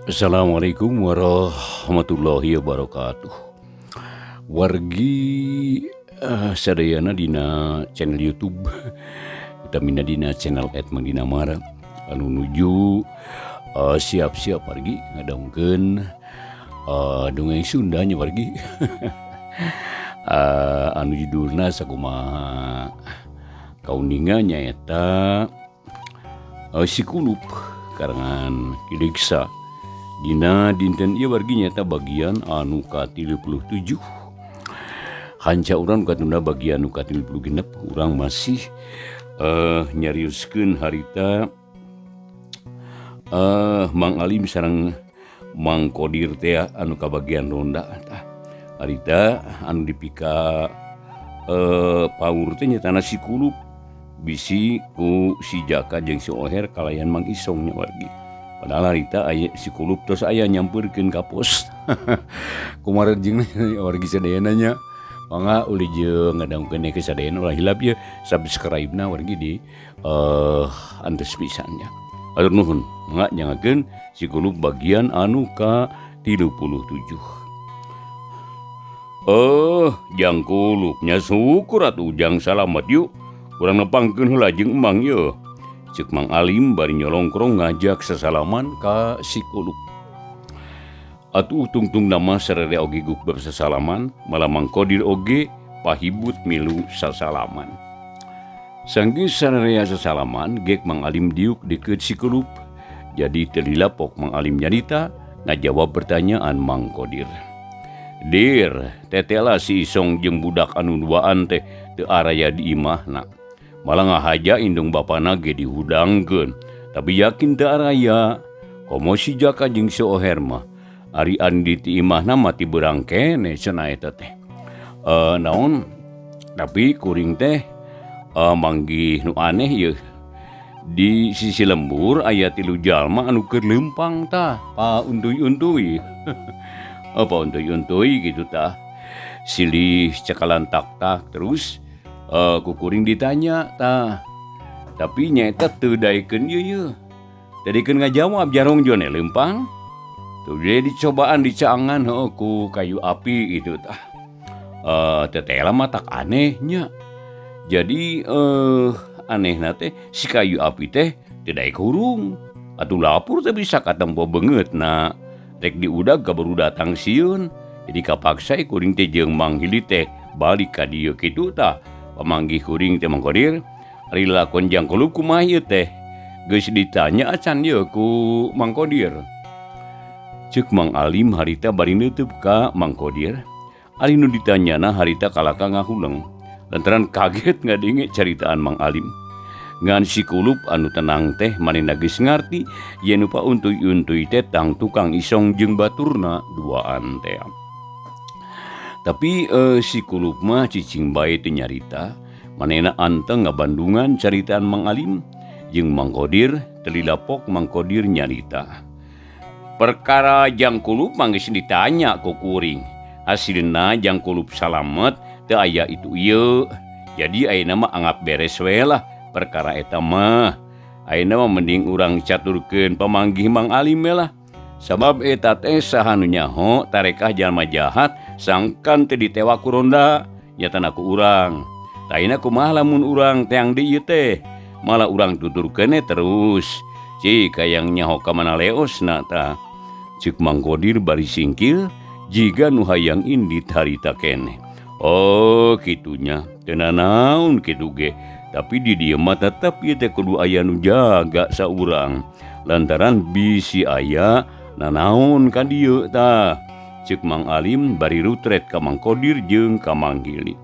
Assalamualaikum warahmatullahi wabarakatuh. Wargi sadayana dina channel YouTube utamina dina channel Edmang Dinamara anu nuju siap-siap wargi ngadongkeun dongeng Sunda nya wargi. Anu judulna sakumaha kauninga nyaeta Si Kulup karangan Ki Deksa. Dina dinten ieu wargi nyaeta bagian anu ka-37. Hanca urang katunda bagian nu ka-36 urang masih nyarioskeun harita Mang Alim sareng Mang Kodir teh anu kabagian ronda tah. Harita anu dipika paur teh nyatana si Kulup bisi ku si Jaka jeung si Oher kalayan Mang Isong nya wargi. Padahal harita aya si Kulup tos aya nyampeurkeun ka pos. Kumaha jeung wargi sadayana nya. Mangga uli jeung ngadangkeun ke sadayana ulah hilap ye subscribe-na wargi di antes pisan nya. Hatur nuhun. Mangga nyangakeun si Kulup bagian anu ka-37. Jang Kulupnya syukur atuh Ujang salamet yuk. Urang nepangkeun heula jeung Emang ye. Ceuk Mang Alim bari nyolongkrong ngajak sasalaman ka si Kulup. Atuh tungtung nama sararea oge guk bersasalaman, malah Mang Kodir oge pahibut milu sasalaman. Sanggeus sararea sasalaman, gek Mang Alim diuk deukeut si Kulup. Jadi teu dilapok Mang Alim nyarita ngajawab pertanyaan Mang Kodir. Dir, tetela si Isong jeung budak anu duaan teh teu araya di imahna. Malah ngahaja indung bapana ge dihudangkeun, tapi yakin teu araya. Komo si Jaka jeung si Oher mah ari andi ti imahna mah ti beurang keneh cenah eta teh. Naon? Tapi kuring teh manggih nu aneh yeuh. Di sisi lembur aya 3 jalma anu keur leumpang tah, pauntuy-untuy. Pauntuy-untuy gitu tah. Silih cekalan tak-tak terus kukuring ditanya tah. Tapi nyaeta teu daekeun ieu yeuh. Teu daekeun ngajawab jarong jone leumpang. Tuh dia dicobaan dicaangan heuh ku kayu api gitu tah. Tetela mah tak anehnya. Jadi anehna teh si kayu api teh teu daek hurung. Atuh lapur teh bisa katempo beungeutna. Rek diudag kabaru datang sieun. Jadi kapaksa kuring teh jeung Mang Hili teh balik ka dieu kitu tah. Pamanggih kuring teh Mang Kodir, ari lalakon Jang Kulup kumaha ieu teh? Geus ditanya acan ieu ku Mang Kodir. Ceuk Mang Alim harita bari neuteub ka Mang Kodir. Ari nu ditanyana harita kalaka ngahuleng. Lantaran kaget ngadenge caritaan Mang Alim. Ngan si Kulup anu tenang teh manehna geus ngarti yen nu pauntuy-untuy teh tang tukang Isong jeung baturna duaan teh. Tapi si Kulup mah cicing bae teu nyarita, manehna anteng ngabandungan caritaan Mang Alim jeung Mang Kodir teu dilapok Mang Kodir nyarita. Perkara Jang Kulup mah geus ditanya ku kuring. Hasilna Jang Kulup salamet teu aya itu ieu. Jadi ayeuna mah anggap beres we lah perkara eta mah. Ayeuna mah mending urang caturkeun pamanggih Mang Alim we lah. Sabab eta teh saha nu nyaho tarekah jalma jahat sangkan teu ditewak ku ronda nyatana ku urang. Taina kumaha lamun urang teang deui ieu teh malah urang tuturkeun terus. Cik hayang nyaho ka mana leosna tah. Ceuk Mang Kodir bari singkil jiga nu hayang indit harita keneh. Oh kitunya teu nanaon kitu ge. Tapi di dieu mah tetep ieu teh kudu aya nu jaga saurang. Lantaran bisi aya nanaon ka dieu tah. Ceuk Mang Alim bari rutret ka Mang Kodir jeung ka Mang Hili.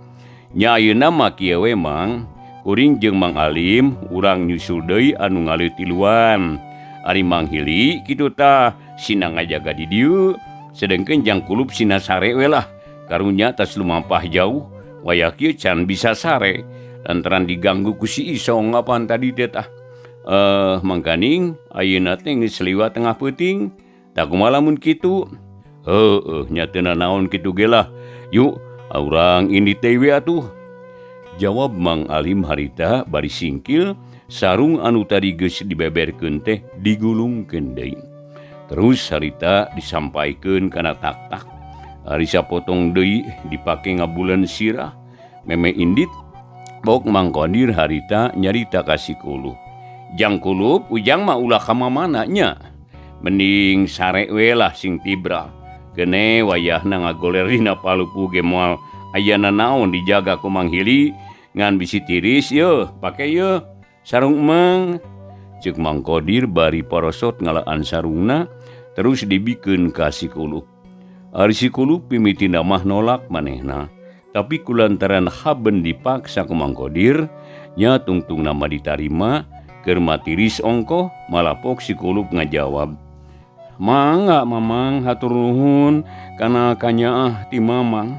Nya ayeuna mah kieu we Mang, kuring jeung Mang Alim urang nyusul deui anu ngaleuh tiluan. Ari Mang Hili kitu tah sina ngajaga di dieu, sedengkeun Jang Kulup sina sare we lah. Karunya tas lumampah jauh, wayah kieu can bisa sare lantaran diganggu ku si Isong apaan tadi teh tah. Mangkaning ayeuna teh geus liwat tengah peuting. Tah kumaha lamun kitu? Heueuh nya teu nanaon kitu ge lah. Yuk urang indit deui we atuh. Jawab Mang Alim harita bari singkil sarung anu tadi geus dibeberkeun teh digulungkeun deui. Terus harita disampaikeun kana taktak. Ari sapotong deui dipake ngabulan sirah. Meme indit bok Mang Kodir harita nyarita ka si Kulup. Jang Kulup ujang mah ulah ka mamana nya. Mending sare we lah sing tibra. Gene wayahna ngagoler dina palupu ge moal aya nanaon dijaga ku Mang Hili ngan bisi tiris yeuh pake yeuh sarung emang. Ceuk Mang Kodir bari porosot ngalaan sarungna terus dibikeun ka si Kulup. Ari si Kulup mimitina mah nolak manehna, tapi kulantaran haben dipaksa ku Mang Kodir nya tungtung nama ditarima keur matiris ongkoh malapok si Kulup ngajawab. Mangga Mamang hatur nuhun kana kanyaah ti Mamang.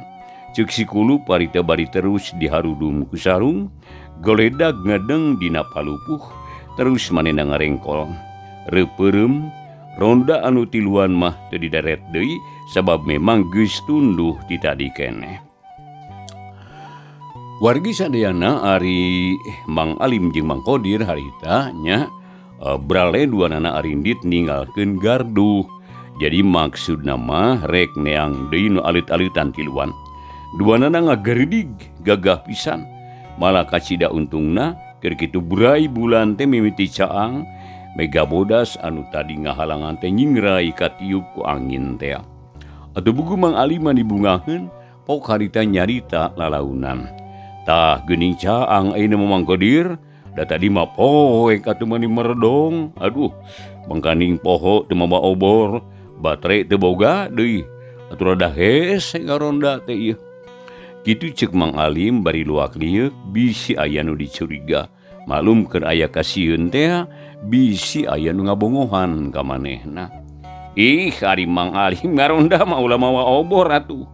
Ceuk si Kulup harita bari terus diharudum ku sarung, goledag ngedeng dina palupuh terus manehna ngarengkol. Reupeureum ronda anu tiluan mah teu dideret deui sabab memang geus tunduh ti tadi keneh. Wargi sadayana ari Mang Alim jeung Mang Kodir harita nya brale duanana arindit ninggalkeun gardu. Jadi maksudna mah rek neang deui nu alit-alitan tiluan. Duanana ngagerdig gagah pisan. Malah kacida untungna keur kitu burai bulan teh mimiti caang. Mega bodas anu tadi ngahalangan teh nyingrai katiup ku angin teh. Atuh buku Mang Alim mah dibungaheun pok harita nyarita lalaunan. Tah geuning caang ayeuna mah Mang Kodir, da tadi mah poek atuh mani meredong. Aduh, mangkaning poho teu mawa obor, baterai teu boga deui. Atuh rada hese ngaronda teh ieu. Kitu ceuk Mang Alim bari luak lieuk bisi aya nu dicuriga. Maklum keur aya kasieun teh bisi aya nu ngabongohan ka manehna. Ih, ari Mang Alim ngaronda mah ulah mawa obor atuh.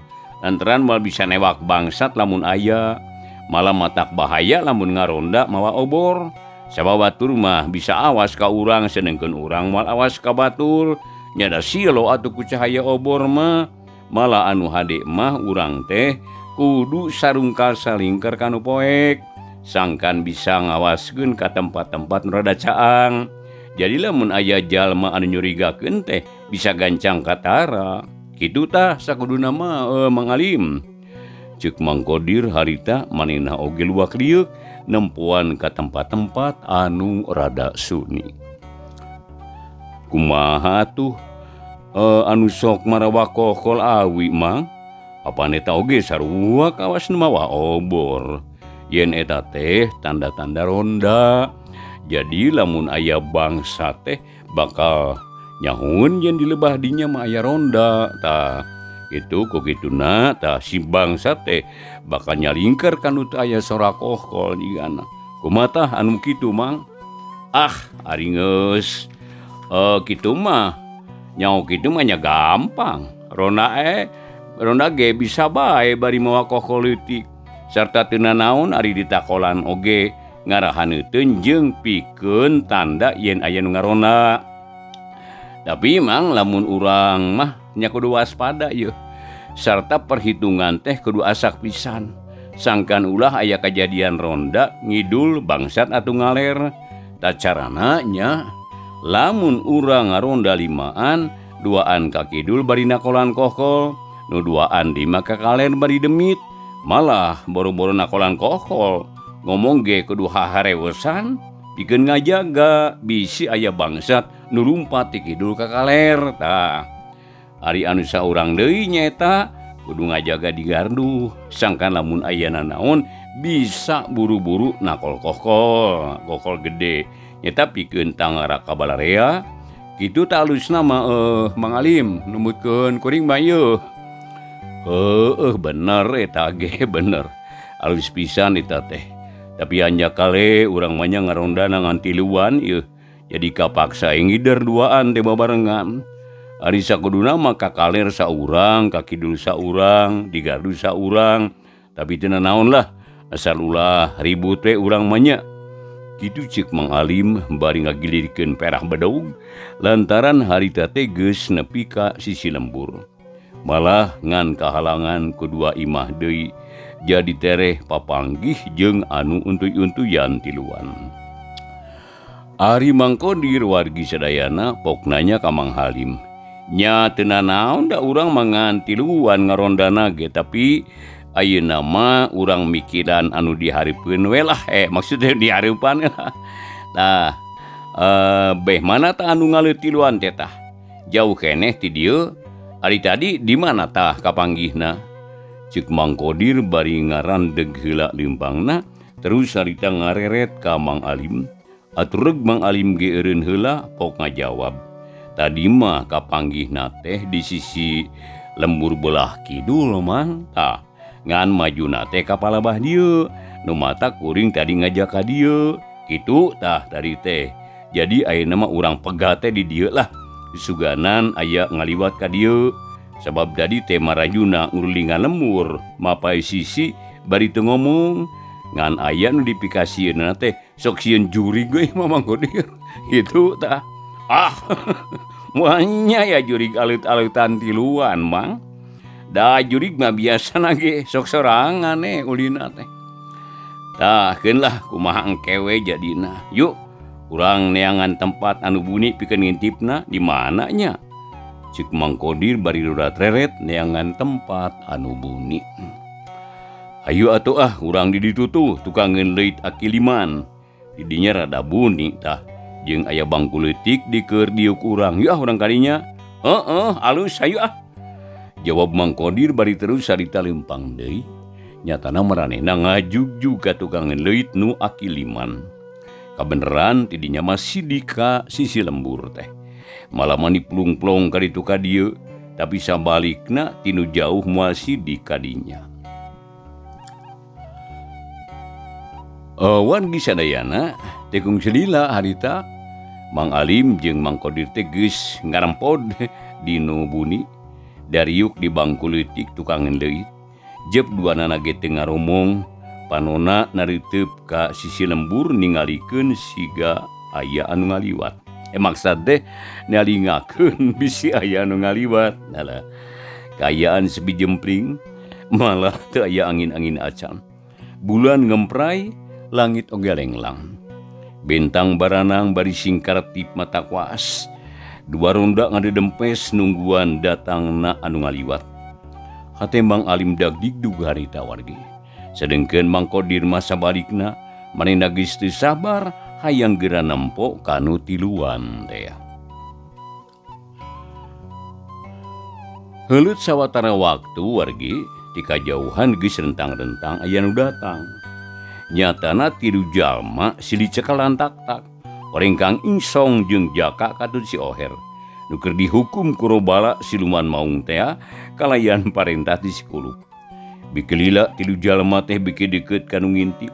Lantaran moal bisa newak bangsat lamun aya. Malah matak bahaya lamun ngaronda mawa obor. Sabab batur mah bisa awas ka urang sedengkeun urang moal awas ka batur. Nya da silo atuh ku cahaya obor mah. Malah anu hade mah urang teh kudu sarungkal salingker kanu poek. Sangkan bisa ngawaskeun ka tempat-tempat nu rada caang. Jadi lamun aya jalma anu nyurigakeun teh bisa gancang katara. Kitu tah sakuduna mah Mang Alim. Ceuk Mang Kodir harita manehna oge luak lieuk nempoan ka tempat-tempat anu rada sunyi. Kumaha tuh anu sok marawa kokol awi Mang? Apan eta oge sarua kawas nu mawa obor. Yen eta teh tanda-tanda ronda. Jadi lamun aya bangsa teh bakal nyahun yen dilebah dinya mah aya ronda. Tah itu ku kituna tah si bangsa teh bakal nyalingker kanu teu aya sora kohkol jigana. Kumaha tah anu kitu Mang? Ah, ari geus kitu mah nyaho kitu mah nya gampang. Ronda ge bisa bae bari mawa kohkol leutik. Sarta teu nanaon ari ditakolan oge ngarahaneuteun jeung pikeun tanda yen aya nu ngaronda. Tapi Mang lamun urang mah nya kudu waspada yeuh. Sarta perhitungan teh kudu asak pisan. Sangkan ulah aya kajadian ronda ngidul bangsat atuh ngaler. Tah carana nya lamun urang ngaronda limaan, duaan ka kidul bari nakolan kohkol, nu duaan lima ka kaler bari demit. Malah boro-boro nakolan kohkol, ngomong ge kudu haharewesan pikeun ngajaga bisi aya bangsat nu lumpat ti kidul ka kaler. Tah ari anu saurang deui nyaeta kudu ngajaga di gardu, sangkan lamun aya nanaon bisa buru-buru nakol kohkol, kokol gede. Nyaeta pikeun tangara ka balarea. Kitu tah alusna mah Mang Alim numutkeun kuring mah ieu. Heueuh bener eta ge bener. Alus pisan eta teh. Tapi hanjakale urang mah nya ngarondana ngan tiluan ieu. Jadi kapaksa ngider duaan teh babarengan. Ari sakuduna mah ka kaler saurang, ka kidul saurang, di gardu saurang. Tapi teu nanaon lah, asal ulah ribut we urang mah nya. Kitu ceuk Mang Alim bari ngagilirkeun perah bedog lantaran harita teh geus nepi ka sisi lembur. Malah ngan kahalangan kedua imah deui jadi tereh papanggih jeung anu untuy-untuyan tiluan. Ari Mang Kodir wargi sadayana pok nanya ka Mang Halim. Nya teu nanaon da urang mah ngan tiluan ngarondana ge tapi ayeuna mah urang mikiran anu dihareupeun we lah maksudnya dihareupan lah. Tah beh mana tah anu ngaleut tiluan teh tah? Jauh keneh ti dieu. Ari tadi di mana tah kapanggihna? Ceuk Mang Kodir bari ngarandeg heula leumpangna terus harita ngareret ka Mang Alim. Atureg Mang Alim ge eureun heula pok ngajawab. Tadi mah kapanggihna teh di sisi lembur belah kidul Mang. Tah ngan majuna teh ka palabah dieu. Nu mata kuring tadi ngajak ka dieu. Kitu tah tadi teh. Jadi ayeuna mah urang pegat teh di dieu lah. Suganan aya ngaliwat ka dieu. Sabab tadi teh marajuna ngurulingan lembur mapai sisi bari teu ngomong. Ngan aya nu dipikasieunna teh sok sieun jurig we mah Mang Kodir. Kitu tah. Ah, moalnya ya jurig alit-alitan tiluan Mang. Da jurig mah biasana ge sok sorangan ulina teh. Tah keun lah kumaha engke we jadina. Yuk urang neangan tempat anu buni pikeun ngintipna di mana nya. Ceuk Mang Kodir bari rurat reret neangan tempat anu buni. Hayu atuh ah urang di ditu tuh tukangeun leuit akiliman. Di dinya rada buni tah jeung aya bangku leutik di keur diuk urang. Yeuh ah urang kadinya. Heeh, alus hayu ah. Jawab Mang Kodir bari terus sarita leumpang deui. Nyatana maranehna ngajugjug ka tukangeun leuit nu akiliman. Kabeneran ti dinya mah sidik ka sisi lembur teh. Malah mani plung-plong ka ditu ka dieu, tapi sabalikna tinu jauh moal sidik ka dinya. Wargi sadayana tekung selila harita Mang Alim jeung Mang Kodir teh geus ngarempod di nu buni dariuk di bangku leutik tukangeun leuit. Jep duanana ge teu ngaromong panona nareuteup ka sisi lembur ningalikeun siga aya anu ngaliwat. Maksad teh nalingakeun bisi aya anu ngaliwat. Alah, kaayaan sepi jempling malah teu aya angin-angin acan. Bulan ngempray langit oge lenglang. Bentang baranang bari singkartip mata kuas. Dua ronda ngadedempes nungguan datangna anu ngaliwat. Hate Mang Alim dagdigdug harita wargi. Sedengkeun Mang Kodir mah sabalikna manehna geus teu sabar hayang geura nempo kanu tiluan teh. Heuleut sawatara waktu wargi ti kajauhan geus rentang-rentang aya nu datang. Nyatana tilu jalma silih cekalan tak-tak. Orengkang Insong jeung Jaka katut si Oher. Nu keur dihukum ku robala siluman maung tea kalayan parentah di sikulup. Biki lila tilu jalma teh biki deukeut ka nu ngintip.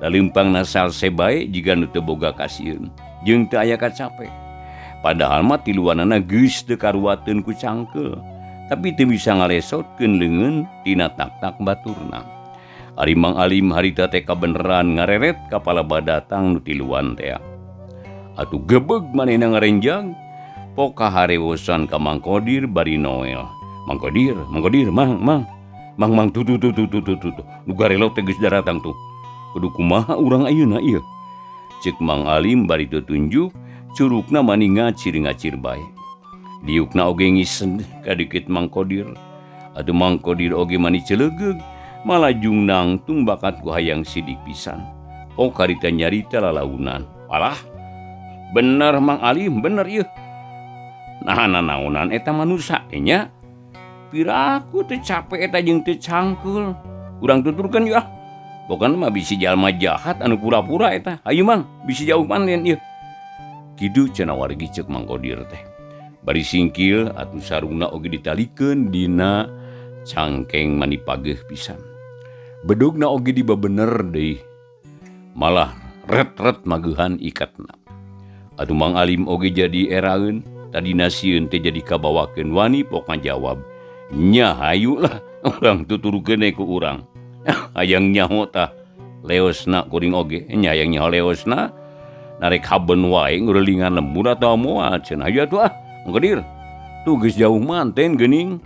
Laleumpang salse bae jiga nu teu boga kasieun jeung teu aya kacape. Padahal mah tiluanana geus teu karuateun ku cangkeul, tapi teu bisa ngalesotkeun leungeun tina tak-tak baturna. Ari Mang Alim harita teh kabeneran ngareret ka palaba datang nu tiluan tea. Atuh gebeg manehna ngarenjang, pok kaharewosan ka Mang Kodir bari Noel. Mang Kodir, Mang Kodir, Mang, Mang. Mang, Mang, tuh, tuh, tuh, tuh, tuh, tuh, tuh. Nu garelo teh geus daratang tuh. Kudu kumaha urang ayeuna ieu? Ceuk Mang Alim bari tutunjuk, curugna mani ngacir-ngacir bae. Diukna oge ngisen ka deukeut Mang Kodir. Atuh Mang Kodir oge mani celegeug, malajung nangtung bakat ku hayang sidik pisan. Oh karita nyarita lalaunan. Alah, bener Mang Alim, bener ieu. Nah, nanaonan eta manusa teh nya. Piraku teh capek eta jeung teu cangkeul. Urang tuturkeun yeuh ah. Pokona mah bisi jalma jahat anu pura-pura eta. Hayu Mang, bisi jauh panen ieu. Kitu cenah wargi ceuk Mang Kodir teh. Bari singkil atuh sarungna oge ditalikeun dina cangkeng mani pageuh pisan. Bedugna oge dibebener deui. Malah ret-ret magehan ikatna. Atuh Mang Alim oge jadi eraeun, tadina sieun teh jadi kabawakeun wani pok ngajawab. Nya hayu lah urang tuturkeun ku urang. Hayang nyaho tah leosna kuring oge, nya hayang nyaho leosna narek haben wae ngurelingan lembur atawa moal cenah. Hayu atuh ah, Mang Kodir. Tuh geus jauh manten geuning.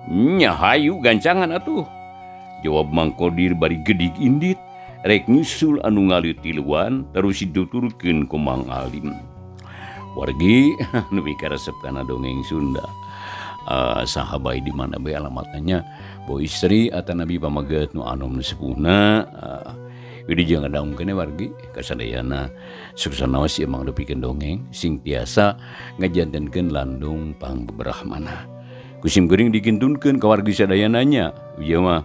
Nya hayu gancangan atuh. Jawab Mang Kodir bari gedig indit. Rek nyusul anu ngaleut tiluan terus dituturkeun ku Mang Alim. Wargi nu mikaresep kana dongeng Sunda. Saha bae di mana bae alamatna bo istri atanapi pamaget nu anom nu sepuhna wilujeng ngadaungkeun wargi kasadayana sukses ieu mah dipikeun dongeng sing tiasa ngajantenkeun landung pangbeberahmana. Ku sim kuring dikintunkeun ka wargi sadayana nya. Ieu mah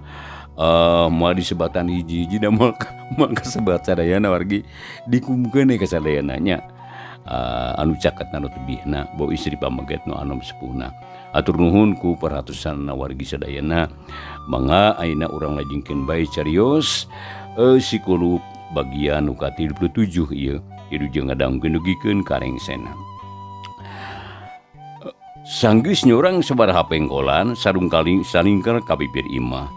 moal disebatan hiji-hiji da moal moal kasebat sadayana wargi dikumkeun we ka sadayana nya. Anu caket anu tebihna bo istri pamaget nu anom sepuhna. Atur nuhun ku perhatosanna wargi sadayana. Mangga ayeuna urang lajengkeun bae carios si kulup bagian nu ka-37 ieu wilujeng ngadangukeun dugikeun ka rengsena. Sanggeus nyorang sabaraha pengkolan sarung kaling salingker ka bibir imah.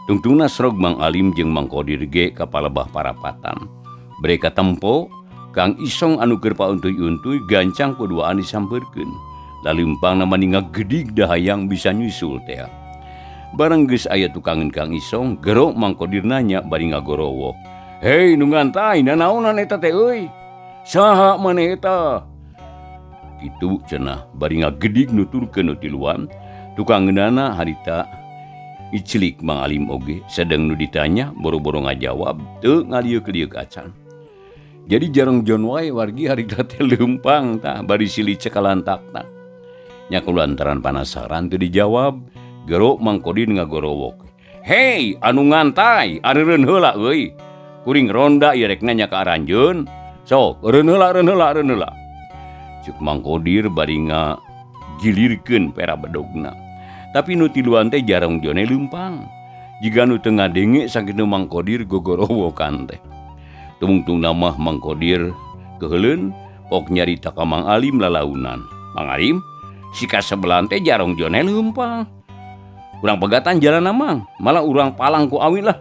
Tungtungna srog Mang Alim jeung Mang Kodir ge ka palebah parapatan. Bere katempo Kang Isong anu keur pauntuy-untuy gancang kuduaan disampeurkeun. Lalempangna mani ngagedig dahayang bisa nyusul teh. Bareng geus aya tukangeun Kang Isong, gero Mang Kodir nanya bari ngagorowok. Hei nu ngantay, nanaonan eta teh euy? Saha maneh eta? Kitu cenah bari ngagedig nuturkeun nu tiluan, tukangeunana harita icilik Mang Alim oge sedeng nu ditanya boro-boro ngajawab teu ngalieuk-lieuk acan. Jadi jarang jon wae wargi harita teh leumpang tah bari silih cekalantakna. Nya kulantaran panasaran teu dijawab, gero Mang Kodir ngagorowok. Hei, anu ngantay, areureun heula euy. Kuring ronda ieu rek nanya ka aranjeun. Sok, eureun heula, eureun heula, eureun heula. Ceuk Mang Kodir bari ngagilirkeun pera bedogna. Tapi nu tiluan teh jarang jone leumpang. Jiga nu teu ngadenge sakitu Mang Kodir gogorowokan teh. Tumungtungna mah Mang Kodir keuheuleun pok nyarita ka Mang Alim lalaunan. Mang Alim, si kasebelan teh jarong jone leumpang. Urang pegatan jalan Mang, malah urang palang ku awi lah.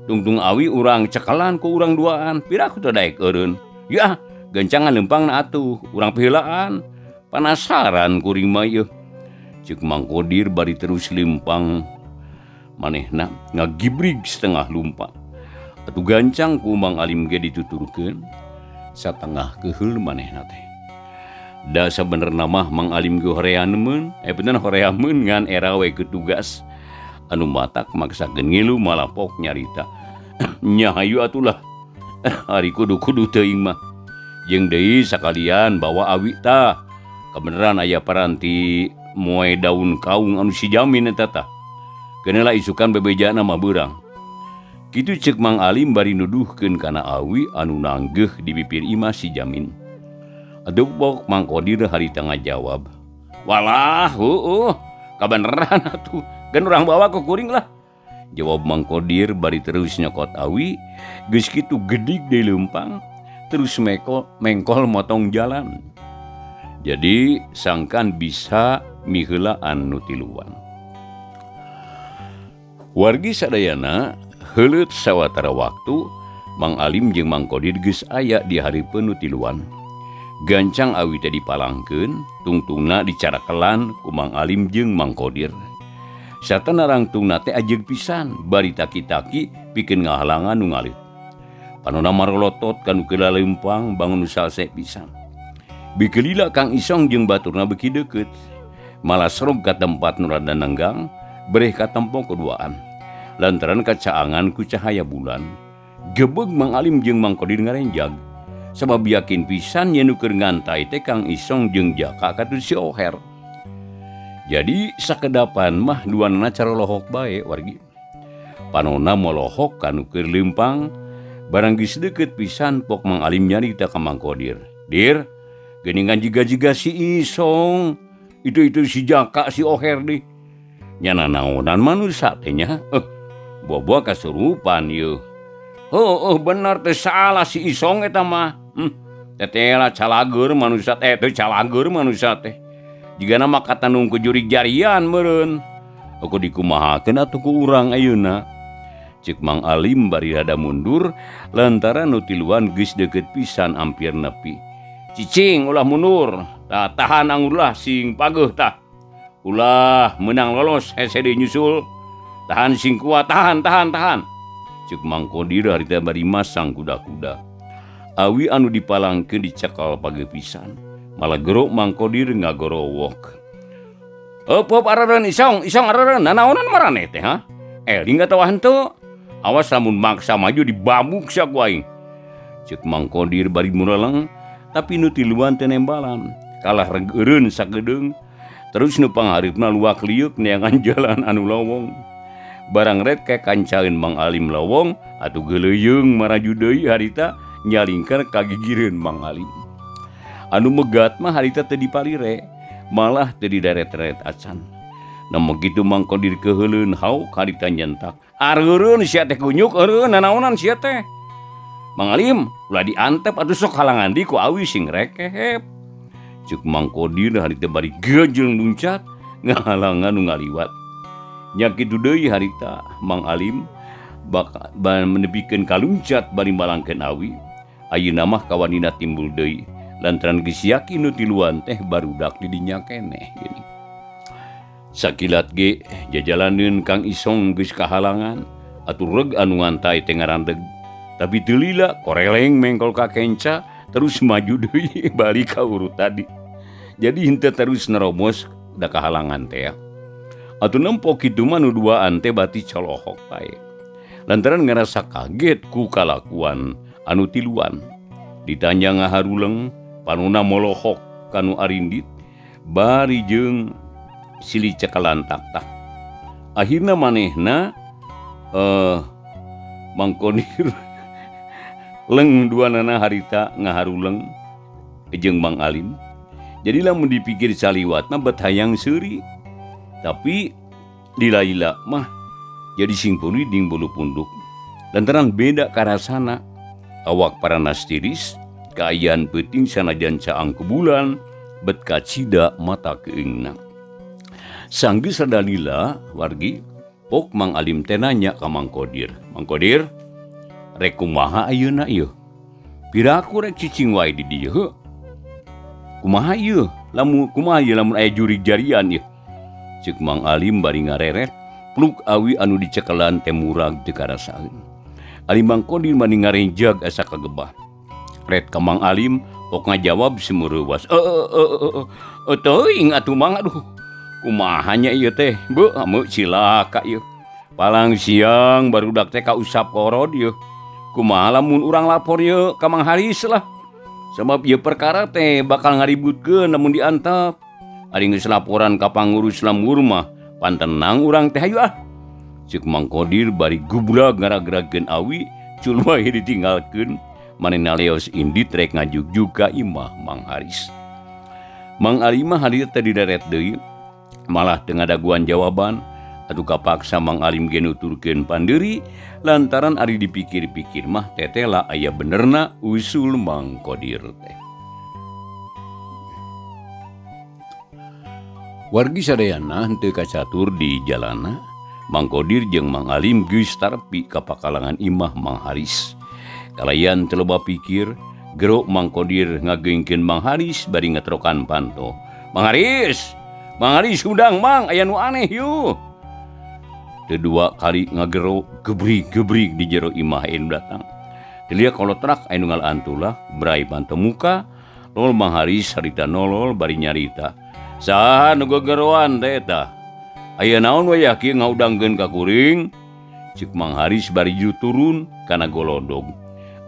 Tungtung awi urang cekelan ku urang duaan, piraku teu daek eureun. Ya, gencangan leumpang na atuh, urang piheulaan. Panasaran kuring mah ieu. Ceuk Mang Kodir bari terus leumpang manehna ngagibrig setengah lumpat. Atuh gancang ku Mang Alim ge dituturkeun satengah keuheul manehna teh. Da sabenerna mah Mang Alim ge horeaneun, bener horeameun ngan era we ke tugas anu matak maksakeun ngilu malapok nyarita. Nya hayu atulah. Ari kudu-kudu teuing mah. Jeung deui sakalian bawa awi tah. Kabeneran aya paranti moe daun kaung anu si Jamin eta tah. Keuneulah isukan bebejana mah beurang. Kitu ceuk Mang Alim bari nuduhkeun kana awi anu nanggeuh di bibir imah si Jamin. Aduh bok Mang Kodir harita ngajawab. Walah, heueuh, kabeneran atuh. Geun urang bawa ku kuring lah. Jawab Mang Kodir bari terus nyokot awi, geus kitu gedig deui leumpang, terus mengkol motong jalan. Jadi sangkan bisa miheulaan nu tiluan. Wargi sadayana heuleut sawatara waktu Mang Alim jeung Mang Kodir geus aya di hareupeun nu tiluan. Gancang awi teh dipalangkeun, tungtungna dicarakelan ku Mang Alim jeung Mang Kodir. Sarta narangtungna teh ajeug pisan bari taki-taki pikeun ngahalangan nu ngalit. Panona marolotot ka nu keur laleumpang bangun nu salse pisan. Bikelila Kang Isong jeung baturna beuki deukeut. Malah serog ka tempat nu rada nenggang, bereh katempo keduaan. Lantaran kacaangan ku cahaya bulan. Gebeg Mang Alim jeung Mang Kodir ngarenjag. Sabab yakin pisan yen nu keur ngantai teh Kang Isong jeung Jaka katut si Oher. Jadi sakedapan mah duanana carolohok bae wargi. Panona molohok ka nu keur leumpang, barang geus deukeut pisan pok Mang Alim nyarita ka Mang Kodir. Dir, geuningan jiga-jiga si Isong, itu-itu si Jaka si Oher deh. Nyana naonan manusia teh nya. Buah-buah kasurupan ieu. Heueuh bener teh salah si Isong eta mah. Tetela calageur manusia teh, teu calageur manusia teh. Jigana mah katanung ku jurig jarian meureun. Aku dikumahakeun atuh ku urang ayeuna. Ceuk Mang Alim bari rada mundur lantaran nu tiluan geus deukeut pisan ampir nepi. Cicing ulah mundur, tah tahan angulah sing pageuh tah. Ulah meunang lolos hese deui nyusul. Tahan sing kuat, tahan, tahan, tahan. Cek Mang Kodir harita bari masang kuda-kuda. Awi anu dipalangkeun dicekal page pisan. Malah gerok Mang Kodir ngagorowok. Eup eup areureun isong, isong areureun nanaonan maraneh teh ha? Eling atawa henteu? Awas lamun maksa maju dibabuk sia ku aing. Cek Mang Kodir bari mureleng, tapi nu tiluan teu nembalan. Kalah reg eureun sakedeung. Terus nu pangharipna luak liuk neangan jalan anu lowong. Barang ret ke kancaeun Mang Alim lowong atuh geuleuyeung maraju deui harita nyalingkar kagigireun Mang Alim. Anu megat mah harita teu dipalire, malah teu dideret-deret acan. Namun kitu Mang Kodir keuheuleun hauk harita nyentak. Areureun sia teh kunyuk eureun nanaonan sia teh. Mang Alim ulah diantep atuh sok halangan di ku awi sing rekehep. Cek Mang Kodir harita bari gejeng luncat ngahalangan nu ngaliwat. Nya kitu deui harita Mang Alim bakal menepikeun kaluncat bari malangkeun awi. Ayeuna mah kawanina timbul deui lantaran geus yakin nu tiluan teh barudak di dinya keneh geuning. Sakilat ge jajalaneun Kang Isong geus kahalangan atuh reg anu ngantai teh ngarandeg. Tapi teu lila koreleng mengkol ka kenca terus maju deui balik ka urut tadi. Jadi henteu terus nerobos da kahalangan teh. Atuh nempo kitu mah nu duaan teh bati colohok bae. Lantaran ngarasa kaget ku kalakuan anu tiluan. Ditanya ngaharuleng panuna molohok kanu arindit bari jeung silih cekalan tak-tak. Akhirna manehna Mang Kodir leng duanana harita ngaharuleng jeung Mang Alim. Jadi lamun dipikir saliwatna bet hayang seuri. Tapi lila-lila mah jadi sing puri ding bulu punduk. Lantaran beda karasana. Awak paranas tiris, kaayaan peuting sanajan caang kebulan, bet kacida mata keungna. Sanggeus sadalila wargi, pok Mang Alim teh nanya ka Mang Kodir. Mang Kodir, rek kumaha ayeuna ieu? Piraku rek cicing wae di dieu heuh. Kumaha ieu? Lamun kumaha ieu lamun aya jurig jarian ieu? Ceuk Mang Alim bari ngareret, pluk awi anu dicekelan teh murag teu karasaeun. Ari Mang Kodir mani ngarenjag asa kagebah. Ret ka Mang Alim pok ngajawab semureuwas. Teuing atuh Mang, aduh. Kumaha nya ieu teh? Beuh, ameu cilaka ieu. Palang siang barudak teh kausap korod ieu. Kumaha lamun urang lapor ieu ka Mang Haris lah. Sebab ieu perkara teh bakal ngaributkeun lamun diantep. Ari geus laporan ka pangurus lembur mah pantenang urang teh hayu ah. Ceuk Mang Kodir bari gubrag ngaragragkeun awi cul wae ditinggalkeun. Manehna leos indit rek ngajugjug ka imah Mang Haris. Mang Alim mah harita teh dideret deui, malah teu ngadaguan jawaban. Atuh kapaksa Mang Alim ge nuturkeun pandeuri lantaran ari dipikir-pikir mah tetela aya benerna usul Mang Kodir teh. Wargi sadayana henteu kacatur di jalana, Mang Kodir jeung Mang Alim geus tarepi ka pakalangan imah Mang Haris. Kalayan teu loba pikir, gero Mang Kodir ngageungkeun Mang Haris bari ngetrokan panto. Mang Haris, Mang Haris hudang Mang, aya nu aneh yeuh. Teu dua kali ngagero gebrig-gebrig di jero imah anu datang. Teu lieur kolotrak anu ngalaan tulah, brai panto muka, lol Mang Haris harita nolol bari nyarita. Saha nu gegeroan teh eta? Aya naon we yakin ngaudangkeun ka kuring? Ceuk Mang Haris bari ju turun kana golodog.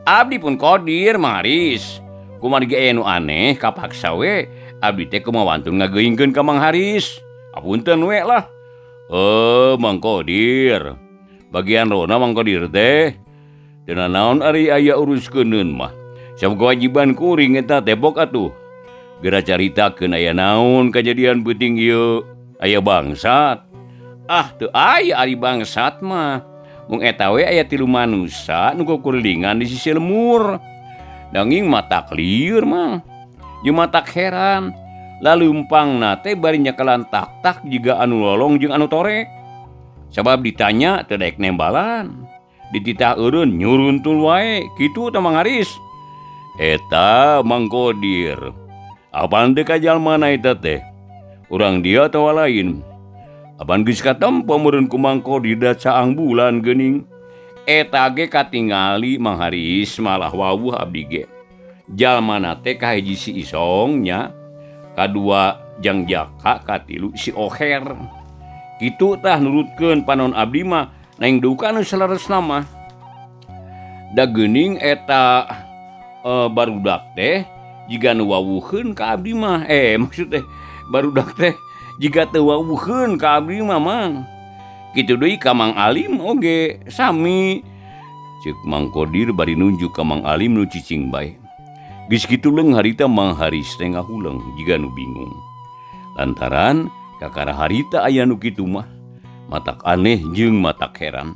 Abdi pun Kodir Mang Haris. Kumargi aya nu aneh kapaksa we abdi teh kumaha wantun ngageuingkeun ka Mang Haris. Apunten we lah. Mang Kodir. Bagian rona Mang Kodir teh. Teu naon ari aya uruskeun mah. Sabab kewajiban kuring eta teh bok atuh. Geura caritakeun aya naon kajadian peuting ieu. Aya bangsat. Ah, teu aya ari bangsat mah. Mung eta we aya 3 manusa nu kukurilingan di sisi lemur. Danging matak lieur mah. Jeung matak heran. Lalumpangna teh bari nyekelan tak-tak jiga anu lolong jeung anu torek. Sabab ditanya teu daek nembalan. Dititah eureun nyuruntul wae. Kitu teh Mang Haris. Eta Mang Kodir. Apaan teh ka jalma na eta teh? Urang dia atawa lain? Apan geus katempo meureun ku Mang Kodir da caang bulan geuning. Eta ge katingali Mang Haris malah wawuh abdi ge. Jalmana teh kahiji si Isong nya, kadua Jang Jaka, katilu si Oher. Kitu tah nurutkeun panon abdi mah neng duka nu saleresna mah. Da geuning eta barudak teh jiga nu wawuheun ka abdi mah. Maksud teh barudak teh jiga teu wawuheun ka abdi mah Mang. Kitu deui ka Mang Alim oge sami. Ceuk Mang Kodir bari nunjuk ka Mang Alim nu cicing bae. Geus kitu leung harita Mang Haris teh ngahuleng jiga nu bingung. Lantaran kakara harita aya nu kitu mah matak aneh jeung matak heran.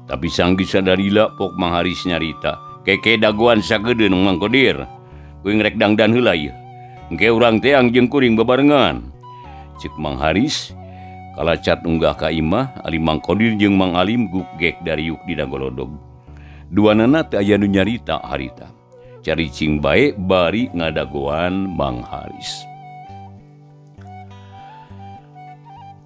Tapi sanggeus sadarila pok Mang Haris nyarita, keke dagoan sagedeun Mang Kodir. Kuring rek dangdan heula ieu. Engke urang teang jeung kuring babarengan. Ceuk Mang Haris kalacat unggah ka imah ali Mang Kodir jeung Mang Alim gugek dariuk dina golodog. Duanana teu aya nu nyarita harita. Caricing bae bari ngadagoan Mang Haris.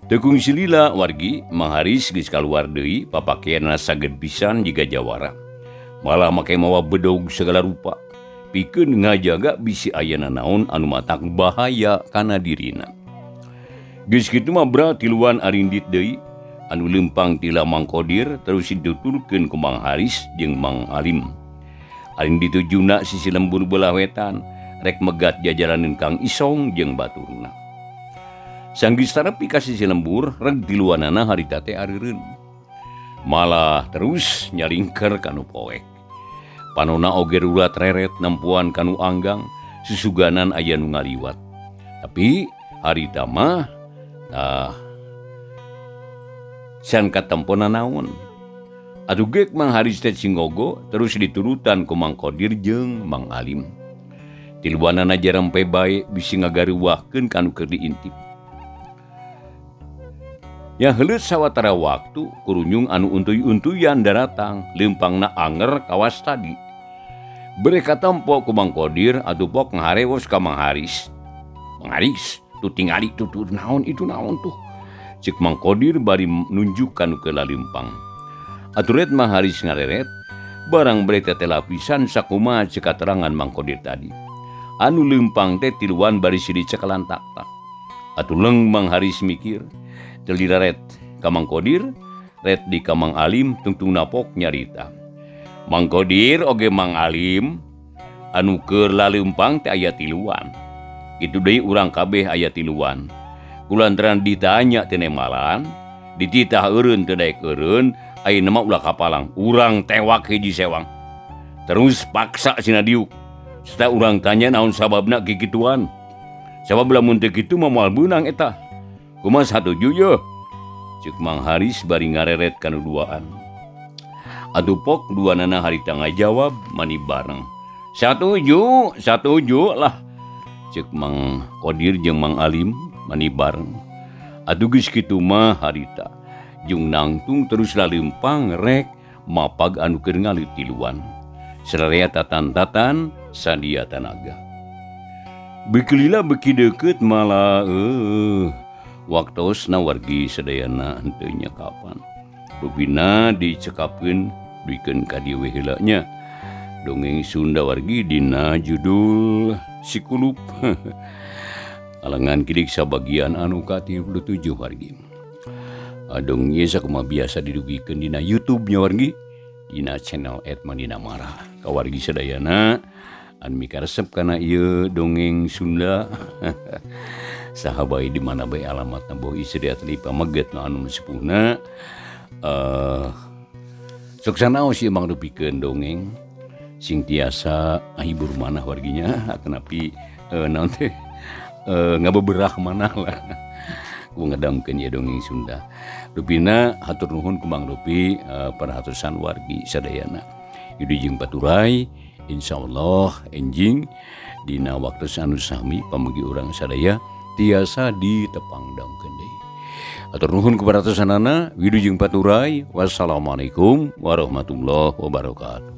Teu kungsi lila wargi Mang Haris geus kaluar deui papakeanna saged pisan jiga jawara. Malah make mawa bedog segala rupa. Pikeun ngajaga bisi aya nanaon anu matak bahaya kana dirina. Geus kitu mah bra tiluan arindit deui anu leumpang tila Mang Kodir terus dituturkeun ku Mang Haris jeung Mang Alim. Arindit tujuna sisi lembur belah wetan rek megat jajalaneun Kang Isong jeung baturna. Sanggeus tarepi ka sisi lembur reg tiluanana harita teh areureun. Malah terus nyalingker ka nu poek. Panona oge rurat reret nempuan ka nu anggang susuganan aya nu ngaliwat. Tapi harita mah san katempona naon. Atuh geuk Mang Haris teh cingogo terus diturutan ku Mang Kodir jeung Mang Alim. Tiluanana jarempe bae bisi ngagaruwahkeun ka nu keur diintip. Ya heuleut sawatara waktu kurunyung anu untuy-untuyan daratang leumpangna anger kawas tadi. Bere katempo ku Mang Kodir atuh pok ngaharewos ka Mang Haris. Mang Haris, tuh tingali tutur naon itu naon tuh. Ceuk Mang Kodir bari nunjuk ka nu keur laleumpang. Aturet Mang Haris ngareret, barang bere teh lapisan sakumaha ceuk katerangan Mang Kodir tadi. Anu leumpang teh tiluan bari silih cekalan tak-tak. Atuh leung Mang Haris mikir, teliraret ka Mang Kodir, ret di ka Mang Alim tungtung napok nyarita. Mang Kodir oge Mang Alim anu keur laleumpang teh aya tiluan. Kitu deui urang kabeh aya tiluan. Kulantaran ditanya teh nemalan, dititah eureun teu daek eureun, ayeuna mah ulah kapalang, urang tewak hiji sewang. Terus paksa sina diuk. Serta urang tanya naon sababna kikituan. Sabab lamun teu kitu mah moal beunang eta. Kumaha satuju yeuh? Ceuk Mang Haris bari ngareret kana duaan. Atuh pok duanana harita ngajawab mani bareng. Satuju, satuju lah. Ceuk Mang Kodir jeung Mang Alim mani bareng. Atuh geus kitu mah harita. Jeung nangtung terus laleumpang rek mapag anu keur ngalit tiluan. Sararea tatan-tatan sadia tanaga. Beuki lila beuki deukeut malah waktosna wargi sadayana henteu nya kapan. Rupina dicekapkeun duikeun ka dieu we heula nya. Dongeng Sunda wargi dina judul Sikulup. Alangan kidik sabagian anu ka-37 wargi. Dongeng ieu sakumaha biasa didugikeun dina YouTube nya wargi, dina channel @mandinamara. Ka wargi sadayana anu mikaresep kana ieu dongeng Sunda. Saha bae di mana bae alamatna boh istri atau pameget nu anu sepuhna. Sok sanaos ieu mangrupikeun dongeng sing tiasa ngahibur manah warginya atanapi naon teh ngabeberah manah lah. Ku ngedamkeun ieu dongeng Sunda. Rupina hatur nuhun ku Mang Rupi perhatosan wargi sadayana. Yudi jeung Paturai insyaallah enjing dina waktu anu sami pamugi urang sadaya tiasa ditepangdangkeun deui. Hatur nuhun ku paratosanana, wilujeng paturay, wassalamualaikum warahmatullahi wabarakatuh.